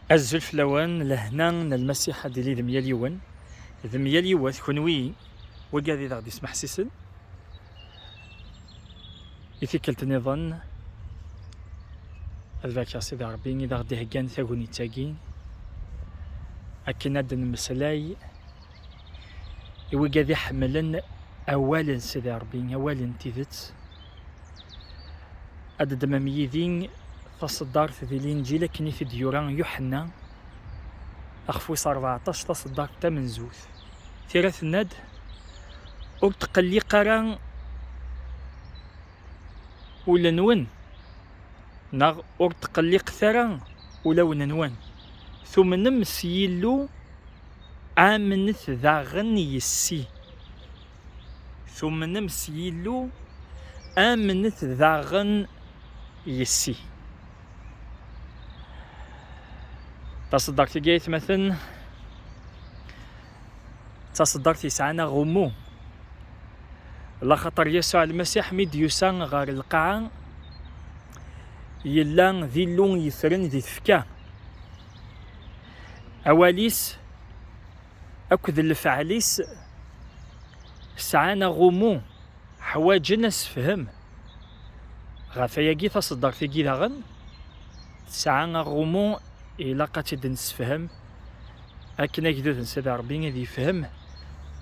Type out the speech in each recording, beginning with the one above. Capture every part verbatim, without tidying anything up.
Azul fell-awen, lehna n Lmasiḥ ad d-tili d myal yiwen, d myal yiwet, kenwi wigad i d aɣ-d-ismeḥsisen. I tikkelt nniḍen, ad barkeɣ Sidi Ṛebbi i d aɣ-d-iheggan tagnit-agi, akken ad d-nemmeslay i wigad iḥemmlen awal n Sidi Ṛebbi, awal n tidet. Ad d-ddmem yid-i taṣeddart di Linǧil akken i t-id-yura Yuḥenna, axef wis rbeɛṭac, taṣeddart tamenzut. Tira tenna-d: "Ur tqelliq ara ul-nwen", neɣ "Ur tqelliqet ara ulawen-nwen. Tumnem s Yillu, amnet daɣen yes-i." Tumnem s Yillu, amnet daɣen yes-i. Taṣeddart-agi, aytmaten, d taṣeddart yesɛan aɣummu. Laxaṭer Yasuɛ Lmasiḥ mi d-yusa ɣer lqaɛa, yella d Illu yeffren di tfekka. Awal-is akked lefɛel-is sɛan aɣummu, ḥwaǧen asefhem. Ɣef ayagi, taṣeddart-agi daɣen tesɛa aɣummu, ilaq ad tt-id-nessefhem akken agdud n Sidi Ṛebbi ad yefhem,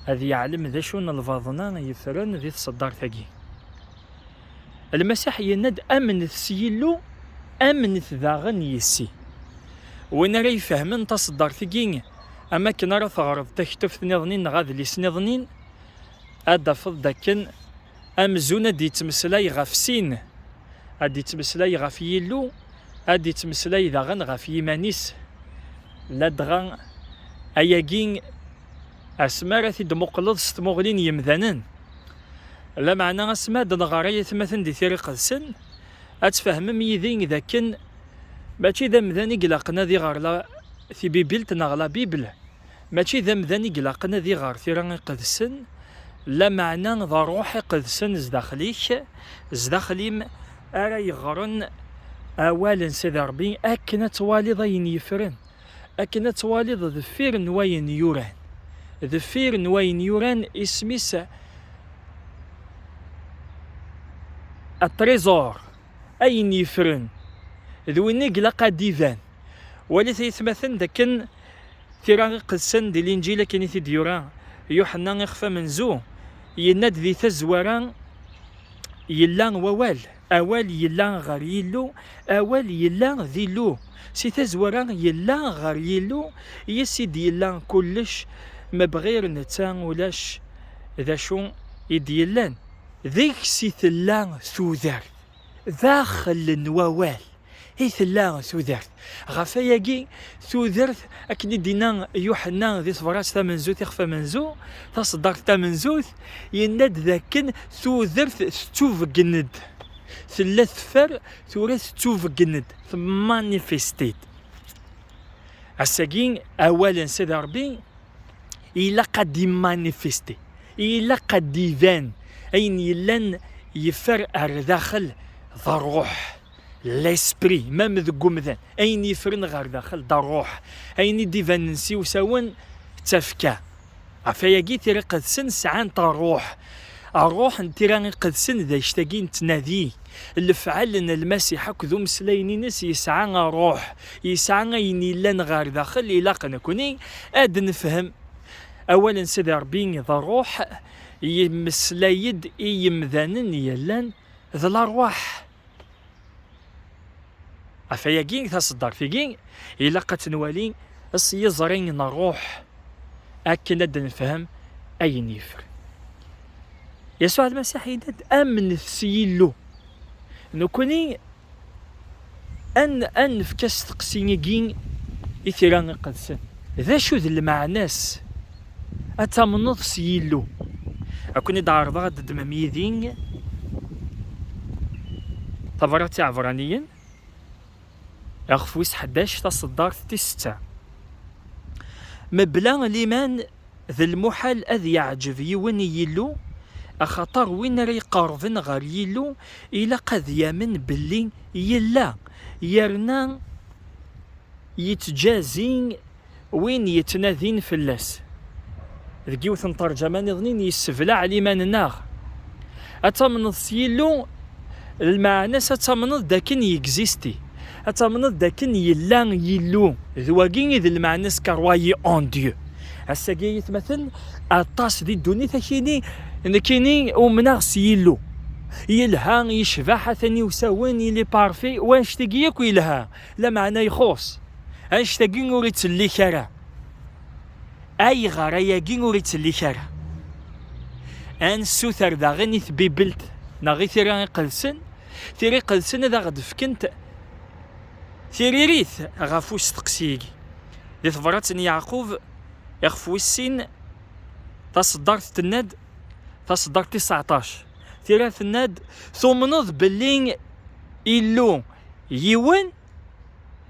ad yeɛlem d acu n lbaḍna yeffren di tṣeddart-agi. Lmasiḥ yenna-d: "Amnet s Yillu, amnet daɣen yes-i." Win ara ifehmen taṣeddart-agi, am akken ara teɣreḍ taktubt nniḍnin neɣ adlis nniḍnin, ad d-tafeḍ d akken amzun ad d-yettmeslay ɣef sin. Ad d-yettmeslay ɣef Yillu, ad d-yettmeslay daɣen ɣef yiman-is. Ladɣa ayagi, asmi ara t-id-muqleḍ s tmuɣli n yemdanen, lameɛna asmi ad nɣer, ay atmaten, di Tira Iqedsen, ad tfehmem yid-i d akken mačči d amdan i ilaqen ad iɣer la, tibibilt neɣ la Bible. Mačči d amdan i ilaqen ad iɣer Tira Iqedsen, lameɛna d Ṛṛuḥ Iqedsen zdaxel-ik, zdaxel-im, ara yeɣren awal n Sidi Ṛebbi, akken ad twaliḍ ayen yeffren, akken ad twaliḍ deffir n wayen yuran. Deffir n wayen yuran, isem-is trésor, ayen yeffren, d win i ilaq ad d-iban. Walit ay atmaten d akken Tira Iqedsen di Linǧil akken i t-id-yura Yuḥenna ixef amenzu, yenna-d di tazwara yella Wawal, Awal yella ɣer Yillu, Awal yella d Illu. Si tazwara yella ɣer Yillu, yes-i d-yella kullec, ma bɣir netta ulac d acu i d-yellan. Deg-s i tella tudert, daxel n Wawal i tella tudert. Ɣef ayagi, tudert, akken i d-yenna Yuḥenna di tebrat tamenzut, ixef amenzu, taṣeddart tamenzut, yenna-d dakken tudert tettubeggen-d. Tella teffer, tura tettubeggen-d, tmanifesti-d. Ass-agi, awal n Sidi Ṛebbi ilaq ad d-immanifesti, ilaq ad d-iban ayen yellan yeffer ar daxel d ṛṛuḥ, l'esprit, même deg umdan, ayen yeffren ɣer daxel d ṛṛuḥ, ayen i d-ibanen s iwsawen d tafekka. Ɣef ayagi, Tira Iqedsen sɛant ṛṛuḥ. Ṛṛuḥ n Tira Iqedsen d anect-agi nettnadi. Lefɛel n Lmasiḥ akked umeslayen-ines yesɛa ṛṛuḥ, yesɛa ayen yellan ɣer daxel, ilaq nekni ad nefhem. Awal n Sidi Ṛebbi d ṛṛuḥ, yemmeslay-d i yemdanen yellan d lerwaḥ. Ɣef ayagi, taṣeddart-agi, ilaq ad tt-nwali s yiẓri n ṛṛuḥ, akken ad d-nefhem ayen yeffer. Yasuɛ Lmasiḥ yenna-d: "Amnet s Yillu." Nekkni, ad n-, ad nefk asteqsi-agi i Tira Iqedsen: d acu d lmeɛna-s ad tamneḍ s Yillu? Ad ken-id-ɛerḍeɣ ad d-ddmem yid-i tabrat i Iɛebṛaniyen, axef wis ḥdac, taṣeddart tis setta. Mebla liman, d lmuḥal ad yeɛǧeb yiwen i Yillu, axaṭer win ara iqerrben ɣer Yillu ilaq ad yamen belli yella, yerna yettjazi win yettnadin fell-as. Deg yiwet n ṭerǧama niḍnin, yesseblaɛ liman-nneɣ. Ad tamneḍ s Yillu, lmeɛna-s ad tamneḍ d akken yegzisti. Ad tamneḍ d akken yella Yillu. D wagi i d lmeɛna-s, croyez en Dieu. Ass-agi, ay atmaten, aṭas di ddunit akini, nekkini umneɣ s Yillu. Yelha, yecbeḥ, atan iwsawen, il est parfait, wanect-agi yakk yelha, lameɛna ixuṣ. Annect-agi ur ittellek ara. Ayɣer ayagi ur ittellek ara? Ad nessuter daɣen i tbibelt neɣ i tira iqedsen, tira iqedsen ad aɣ-d-fkent tiririt ɣef usteqsi-agi. Di tebrat n Yeɛqub, ixef wis sin, taṣeddart tenna-d, taṣeddart tis tseɛṭac, tira tenna-d: "Tumneḍ belli Illu yiwen?"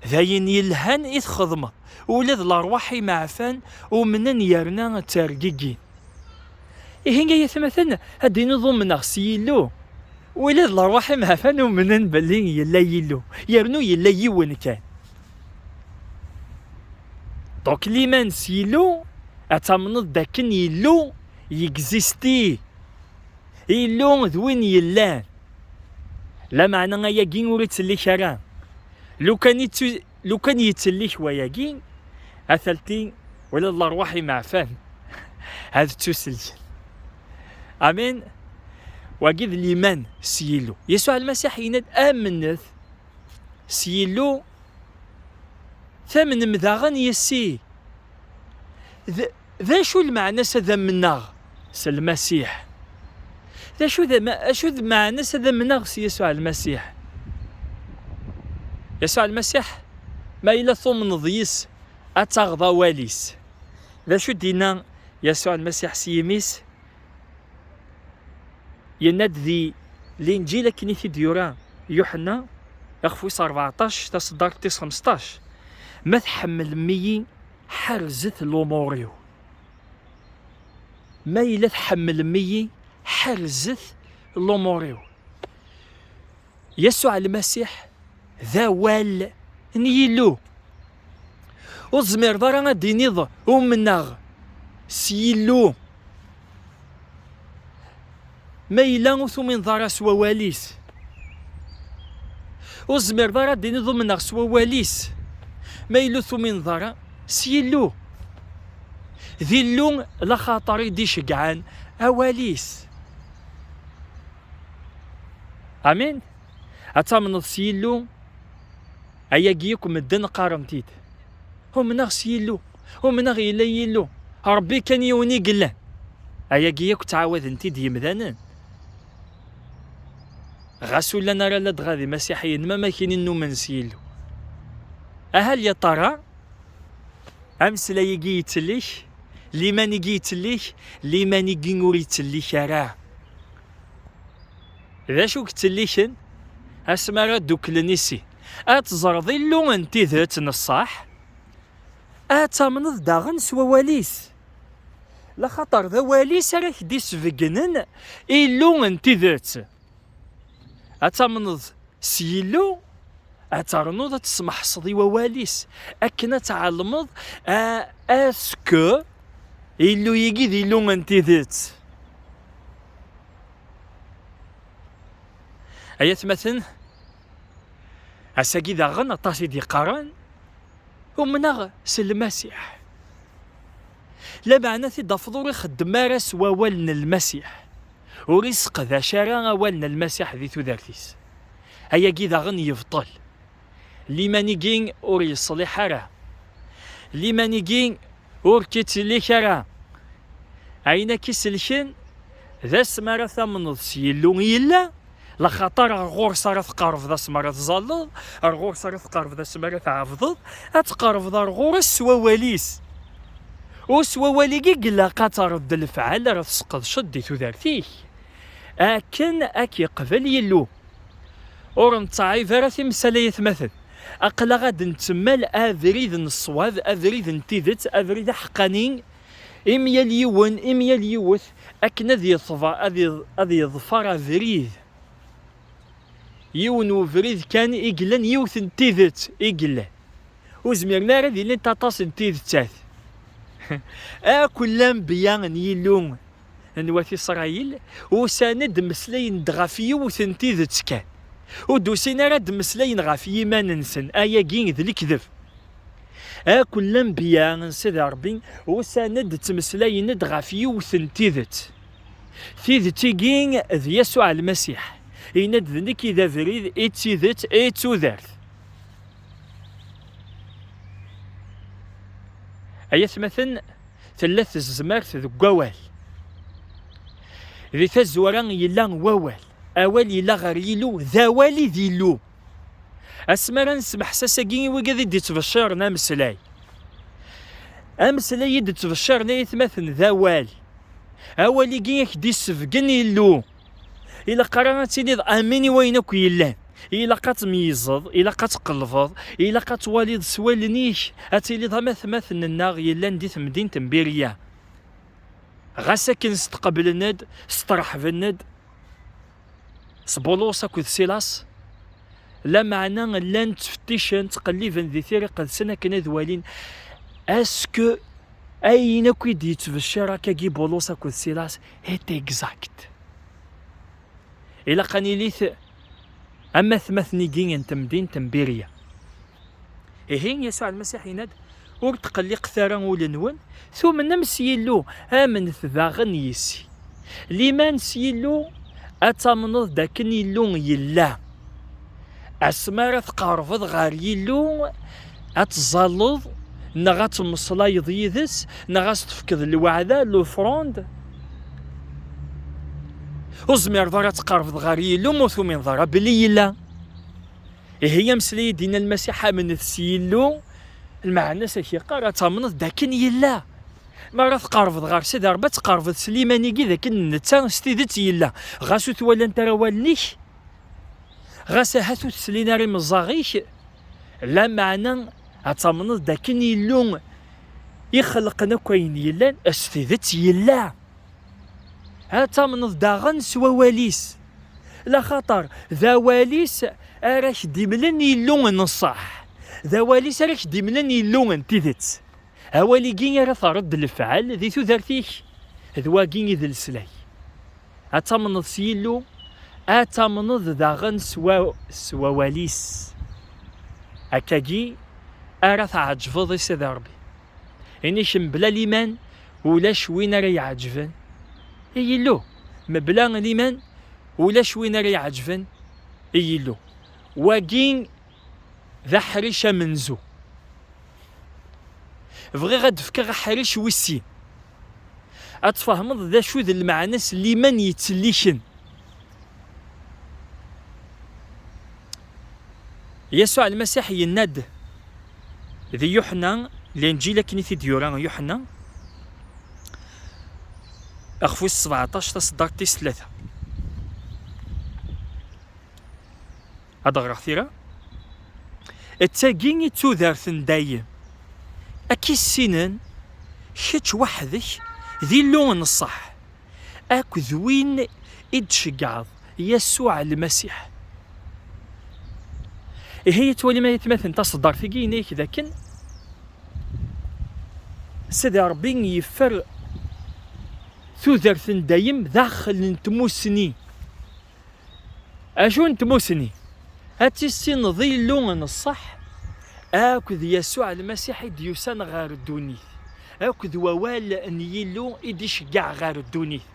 D ayen yelhan i txedmeḍ. Ula d lerwaḥ imeɛfan umnen yerna ttergigin. Ihi, ay atmaten, ad d-tiniḍ umneɣ s Yillu, ula d lerwaḥ imeɛfan umnen belli yella Yillu, yernu yella yiwen kan. Donc, liman s Yillu, ad tamneḍ d akken Yillu yegzisti. Illu d win yellan. Lameɛna ayagi ur ittellek ara. Lukan ittu-, lukan yettellek wayagi, a talti, wala d lerwaḥ imeɛfan ad ttuselken. Amin. Wagi d liman s Yillu. Yasuɛ Lmasiḥ yenna-d: "Amnet s Yillu, tamnem daɣen yis-i." D, d acu lmeɛna-s ad amneɣ s Lmasiḥ? D acu d, ma, acu d meɛna-s ad amneɣ s Yasuɛ Lmasiḥ? Yasuɛ Lmasiḥ, ma yella tumneḍ yis, ad taɣeḍ awal-is. D acu d-yenna Yasuɛ Lmasiḥ s yimi-s? Yenna-d di Linǧil akken i t-id-yura Yuḥenna, ixef wis rbeɛṭac, taṣeddart tis xmesṭac: "Ma tḥemmlem-iyi, ḥerzet lumuṛ-iw." Ma yella tḥemmlem-iyi, ḥerzet lumuṛ-iw. Yasuɛ Lmasiḥ d awal n Yillu. Ur tezmireḍ ara ad d-tiniḍ: "Umneɣ s Yillu", ma yella ur tumineḍ ara s wawal-is. Ur tezmireḍ ara ad d-tiniḍ: "Umneɣ s wawal-is", ma yella ur tumineḍ ara s Yillu. D Illu, laxaṭer i d-iceggɛen awal-is. Amin. Ad tamneḍ s Yillu, ayagi yakk medden qqaren-t-id. Umneɣ s Yillu, umneɣ yella Yillu, Ṛebbi kan yiwen i yellan. Ayagi yakk ttɛawaden-t-id yemdanen. Ɣas ur llan ara ladɣa d imasiḥiyen, ma makinin nnumen s Yillu. Aha, lya tara, ameslay-agi yettellek, liman-agi yettellek, liman-agi ur yettellek ara. D acu i yettelliken? Asmi ara dduklen i sin, ad teẓreḍ Illu n tidet n ṣṣeḥ, ad tamneḍ daɣen s wawal-is. Laxaṭer d awal-is ara k-d-isbeggnen Illu n tidet. Ad tamneḍ s Yillu, ad ternuḍ ad tesmeḥseḍ i wawal-is, akken ad tɛelmeḍ, a-, est-ce que Illu-agi d Illu n tidet. Ay atmaten, ass-agi daɣen aṭas i d-yeqqaren: "Umneɣ s Lmasiḥ." Lameɛna, ad t-id-tafeḍ ur ixeddem ara s wawal n Lmasiḥ, ur iseqdac ara awal n Lmasiḥ di tudert-is. Ayagi daɣen yebṭel. Liman-agi ur yeṣliḥ ara. Liman-agi ur k-ittellek ara. Ayen akka iselken, d asmi ara tamneḍ s Yillu yella, laxaṭer ar ɣur-s ara tqerrbeḍ asmi ara tẓalleḍ, ar ɣur-s ara tqerrbeḍ asmi ara tɛebdeḍ, ad tqerrbeḍ ar ɣur-s s wawal-is. U s wawal-agi i ilaq ad terreḍ d lefɛal ara tesqedceḍ di tudert-ik, akken ad k-iqbel Yillu. Ur nettɛib ara timsal, ay atmaten. Aql-aɣ ad ntemmal abrid n ṣṣwab, abrid n tidet, abrid aḥeqqani, i myal yiwen, i myal yiwet, akken ad yeḍfa-, ad yeḍ-, ad yeḍfer abrid. Yiwen ubrid kan i yellan, yiwet n tidet i yellan. ur zmiren ara ad ilint aṭas n tidettat. Akk lanbeyya n Yillu n wat Isṛayil usan-d mmeslayen-d ɣef yiwet n tidet kan. Ur d-usin ara ad mmeslayen ɣef yiman-nsen, ayagi d lekdeb. Akk lanbeyya n Sidi Ṛebbi usan-d ttmeslayen-d ɣef yiwet n tidet. Tidet-igi d Yasuɛ Lmasiḥ. Yenna-d: "D nekk i d abrid, i d tidet, i d tudert." Ay atmaten, tella tezmert deg wawal. Di tazwara yella wawal. Awal yella ɣer Yillu, d awal i d Illu. Asmi ara nesmeḥs ass-agi i wigad i d-ittbecciren ameslay. Ameslay i d-ttbecciren ay atmaten d awal. Awal-igi ak-d-issebgen Illu. Ilaq ara ad tiliḍ amin i wayen akk yellan. Ilaq ad tmeyyzeḍ, ilaq ad tqelbeḍ, ilaq ad twaliḍ s wallen-ik, ad tiliḍ am atmaten-nneɣ yellan di temdint n Birya. Ɣas akken steqblen-d, steṛḥben-d s Bulus akked Silas, lameɛna llan ttfetticen, ttqelliben di Tira Iqedsen akken ad walin est-ce que ayen akk i d-yettbeccir akkagi Bulus akked Silas est exact. Ilaq ad nilit am atmaten-igi n temdint n Birya. Ihi, Yasuɛ Lmasiḥ yenna-d: "Ur tqelliqet ara ul-nwen, tumnem s Yillu, amnet daɣen yis-i." Liman s Yillu, ad tamneḍ d akken Illu yella. Asmi ara tqerrbeḍ ɣer Yillu, ad tẓalleḍ, neɣ ad temmeslayeḍ yid-s, neɣ ad s-tefkeḍ lweɛda, l'offrande, ur zmireḍ ara ad tqerrbeḍ ɣer Yillu ma ur tumineḍ ara belli yella. Ihi ameslay i d-yenna Lmasiḥ, amnet s Yillu, lmeɛna-s ak-yeqqar ad tamneḍ d akken yella. Mi ara tqerrbeḍ ɣer Sidi Ṛebbi, ad tqerrbeḍ s liman-igi d akken netta s tidet yella. Ɣas ur t-walant ara wallen-ik, ɣas ahat ur t-slin ara imeẓẓaɣ-ik, lameɛna ad tamneḍ d akken Illu ixelqen akk ayen yellan, s tidet yella. Ad tamneḍ daɣen s wawal-is. Laxaṭer d awal-is ara k-d-imlen Illu n ṣṣeḥ. D awal-is ara k-d-imlen Illu n tidet. Awal-igi ara terreḍ d lefɛel di tudert-ik, d wagi i d leslak. Ad tamneḍ s Yillu, ad tamneḍ daɣen s wa-, s wawal-is. Akkagi ara tɛeǧbeḍ i Sidi Ṛebbi. Ini-k, mebla liman, ulac win ara iɛeǧben i Yillu. Mebla liman, ulac win ara iɛeǧben i Yillu. Wagi d aḥric amenzu. Bɣiɣ ad d-fkeɣ aḥric wis sin. Ad tfehmeḍ d acu d lmeɛna-s n liman yettselliken. Yasuɛ Lmasiḥ yenna-d di Yuḥna, Linǧil akken i t-id-yura Yuḥna, axef wis sebɛeṭṭac, taṣeddart tis tlata. Ad ɣreɣ tira. D tagi i d tudert n dayem. Ad k-issinen kečč weḥd-k d Illu n ṣṣeḥ, akked win i d-tceggɛeḍ, Yasuɛ Lmasiḥ. Ihi, ad twalim ay atmaten taṣeddart-agi, yenna-yak dakken Sidi Ṛebbi yeffer tudert n dayem daxel n tmusni. Acu n tmusni? Ad tissineḍ Illu n ṣṣeḥ akked Yasuɛ Lmasiḥ i d-yusan ɣer ddunit, akked wawal n Yillu i d-iceggeɛ ɣer ddunit.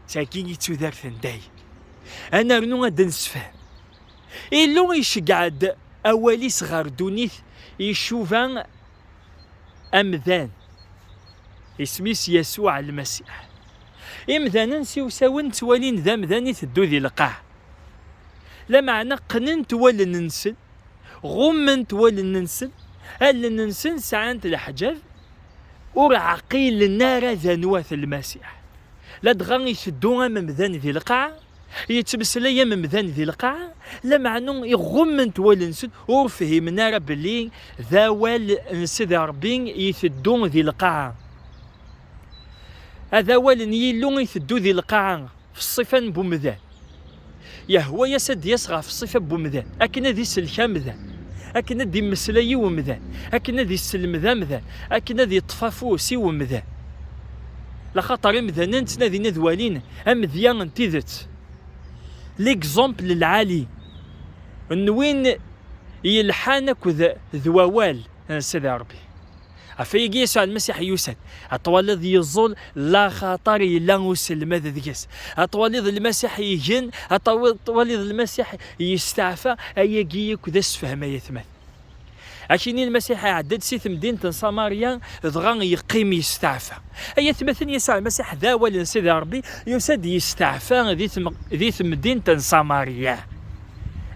Tagi i d tudert n dayem. Ad nernu ad d-nessefhem. Illu iceggeɛ-d awal-is ɣer ddunit, icuba amdan, isem-is Yasuɛ Lmasiḥ. Imdanen s iwsawen ttwalin d amdan iteddu di lqaɛa. Lameɛna qqnen-t wallen-nsen, ɣummen-t wallen-nsen, allen-nsen sɛant leḥǧab, ur ɛqilen ara d anwa-t Lmasiḥ. Ladɣa iteddu am amdan di lqaɛa, yettmeslay am amdan di lqaɛa, lameɛna iɣummen-t wallen-nsen, ur fhimen ara belli d awal n Sidi Ṛebbi iteddu di lqaɛa. D awal n Yillu iteddu di lqaɛa, f ṣṣifa n bumdan. Yehwa-yas ad d-yas ɣef ṣṣifa n bumdan, akken ad isellek amdan, akken ad d-immeslay i umdan, akken ad isselmed amdan, akken ad iṭṭef afus i umdan. Laxaṭer imdanen ttnadin ad walin amedya n tidet. L'exemple lɛali n win yelḥan akked d wawal n Sidi Ṛebbi. Ɣef wayagi Yasuɛ Lmasiḥ yusa-d, ad twaliḍ yeẓẓul, laxaṭer yella uselmad deg-s. Ad twaliḍ Lmasiḥ igen, ad tawi-, twaliḍ Lmasiḥ yesteɛfa, ayagi yakk d asefhem, ay atmaten. Akini Lmasiḥ iɛedda-d si temdint n Samarya, dɣa yeqqim yesteɛfa. Ay atmaten, Yasuɛ Lmasiḥ d awal n Sidi Ṛebbi, yusa-d yesteɛfa di tem-, di temdint n Samarya.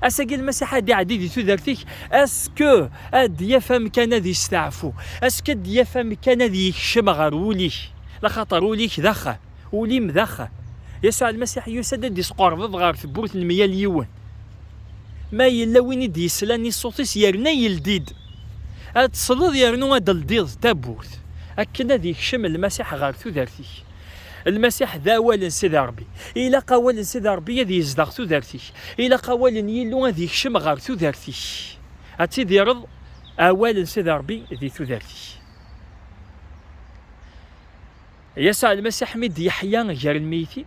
Ass-agi Lmasiḥ ad iɛeddi di tudert-ik, est-ce que ad d-yaf amkan ad yesteɛfu? Est-ce que ad d-yaf amkan ad yekcem ɣer wul-ik? Laxaṭer ul-ik d axxam, ul-im d axxam. Yasuɛ Lmasiḥ yusa-d ad d-isqerbeb ɣer tewwurt n myal yiwen. Ma yella win i d-yeslan i ṣṣut-is yerna yeldi-d, ad tesleḍ yernu ad d-teldiḍ tawwurt, akken ad yekcem Lmasiḥ ɣer tudert-ik. Lmasiḥ d awal n Sidi Ṛebbi. Ilaq awal n Sidi Ṛebbi ad yezdeɣ tudert-ik. Ilaq awal n Yillu ad yekcem ɣer tudert-ik. Ad tidireḍ awal n Sidi Ṛebbi di tudert-ik. Yasuɛ Lmasiḥ mi d-yeḥya gar lmeyytin,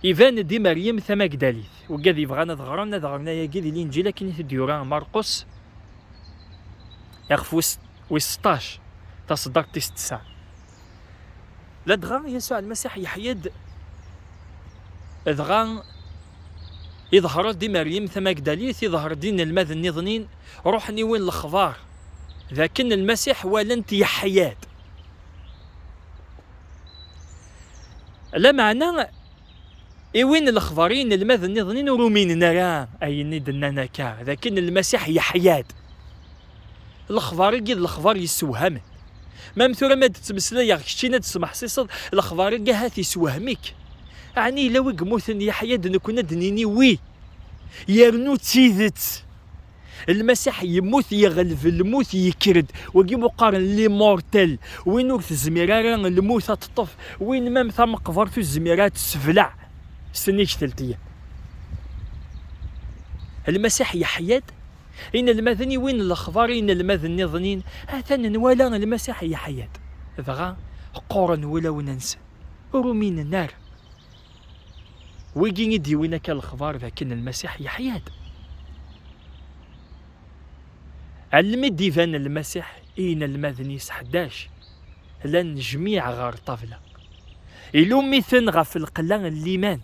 iban-d i Meryem Tamagdalit. Wigad yebɣan ad ɣren, ad ɣren ayagi di Linǧil akken i t-id-yura Marqus, ixef wis, wis seṭṭac, taṣeddart tis tesɛa. Ladɣa Yasuɛ Lmasiḥ yeḥya-d, dɣa iḍher-d i Meryem Tamagdalit, iḍher-d i inelmaden nniḍnin, ruḥen i win lexbar d akken Lmasiḥ walan-t yeḥya-d. Lameɛna i win lexbar i inelmaden nniḍnin ur uminen ara ayen i d-nnan akka, d akken Lmasiḥ yeḥya-d. Lexbar-agi d lexbar yessewhamen. Mam tura ma d-ttmeslayeɣ keččin ad d-tesmeḥsiseḍ, lexbar-agi ahat yessewhem-ik. Ɛni yella wi yemmuten yeḥya-d, nekkni ad d-nini wi? Yernu d tidet. Lmasiḥ yemmut, yeɣleb lmut, yekker-d. Wagi mu qqaren l'immortel, win ur tezmir ara lmut ad teṭṭef, win mam tameqbert ur tezmir ara ad tessebleɛ s nnig teltiya. Lmasiḥ yeḥya-d, inelmaden i win lexbar, inelmaden nniḍnin, atan nwala Lmasiḥ yeḥya-d. Dɣa qquren wulawen-nsen, ur uminen ara. Wigi i d-yewwin akka lexbar d akken Lmasiḥ yeḥya-d. Almi d-iban Lmasiḥ i inelmaden-is ḥdac, llan jmiɛ ɣer ṭṭabla. Ilum-iten ɣef lqella n liman,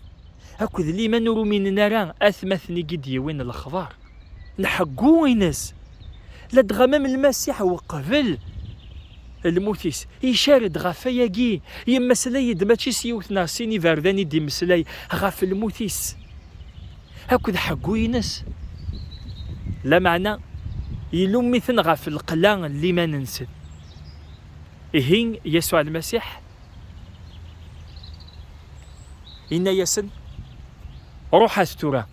akked liman ur uminen ara atmaten i d-yewwin lexbar. Nḥeggu ines. Ladɣa mam Lmasiḥ uqbel lmut-is, icar-d ɣef wayagi, yemmeslay-d mačči s yiwet neɣ sin iberdan i d-imeslay ɣef lmut-is akked ḥeggu-ines. Lameɛna, ilum-iten ɣef lqella n liman-nsen. Ihi, Yasuɛ Lmasiḥ, inna-yasen: "Ruḥet tura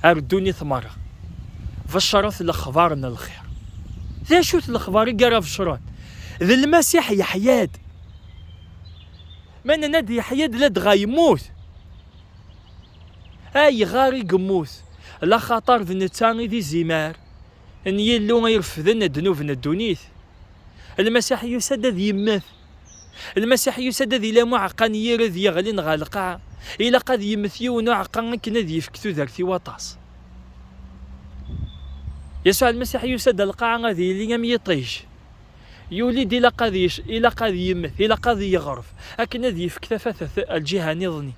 ar ddunit merra, beccret lexbar n lxir." D acu-t lexbar i ara beccren? D Lmasiḥ yeḥya-d. Ma nenna-d yeḥya-d, ladɣa yemmut. Ayɣer i yemmut? Laxaṭer d netta i d izimer n Yillu irefden ddnub n ddunit. Lmasiḥ yusa-d ad yemmet. Lmasiḥ yusa-d ad yili am uɛeqqa n yired yeɣlin ɣer lqaɛa. Ilaq ad yemmet yiwen uɛeqqa akken ad yefk tudert i waṭas. Yasuɛ Lmasiḥ yusa-d ar lqaɛa ad yili am yiṭij. Yuli-d, ilaq ad yec-, ilaq ad yemmet, ilaq ad yeɣref, akken ad yefk tafat at lǧiha nniḍen.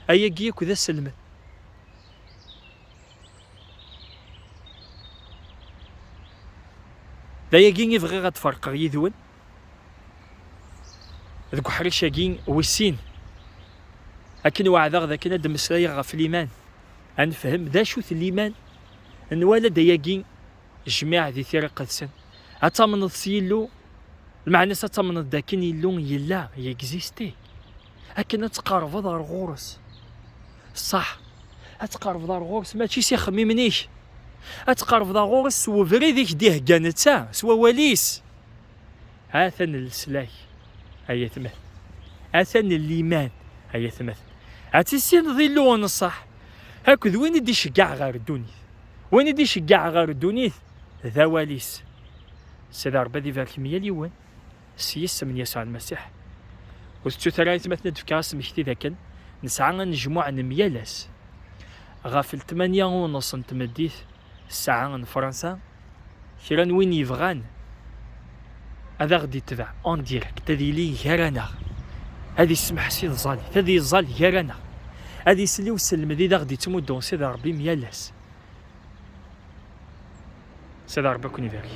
Ayagi yakk d aselmed. D ayagi i bɣiɣ ad ferqeɣ yid-wen deg uḥric-agi wis sin, akken weɛdeɣ d akken ad d-mmeslayeɣ ɣef liman, ad nefhem d acu-t liman. Nwala-d ayagi jmiɛ di Tira Iqedsen. Ad tamneḍ s Yillu, lmeɛna-s ad tamneḍ d akken Yillu yella, il existe. Akken ad tqerrbeḍ ar ɣur-s. Ṣṣeḥ, ad tqerrbeḍ ar ɣur-s mačči s ixemmimen-ik. Ad tqerrbeḍ ar ɣur-s s webrid i k-d-ihegga netta, s wawal-is. Atan leslak, ay atmaten. Atan liman, ay atmaten. Ad tissineḍ Illu n ṣṣeḥ akked win i d-iceggeɛ ɣer ddunit. Win i d-iceggeɛ ɣer ddunit d awal-is. Sidi Ṛebbi ad ibarek meyal yiwen s yisem n Yasuɛ Lmasiḥ. Ur tettut ara aytmaten ad d-fkeɣ asmekti d akken nesɛa anejmuɛ n myal ass ɣef tmanya u nneṣ n tmeddit, ssaɛa n Fransa. Kra n win yebɣan ad aɣ-d-itbeɛ en direct, ad yili gar-aneɣ, ad ismeḥs i tẓallit, ad iẓẓal gar-aneɣ, ad isel i uselmed i d aɣ-d-ittmuddun Sidi Ṛebbi myal ass. Sidi Ṛebbi ad ken-ibarek.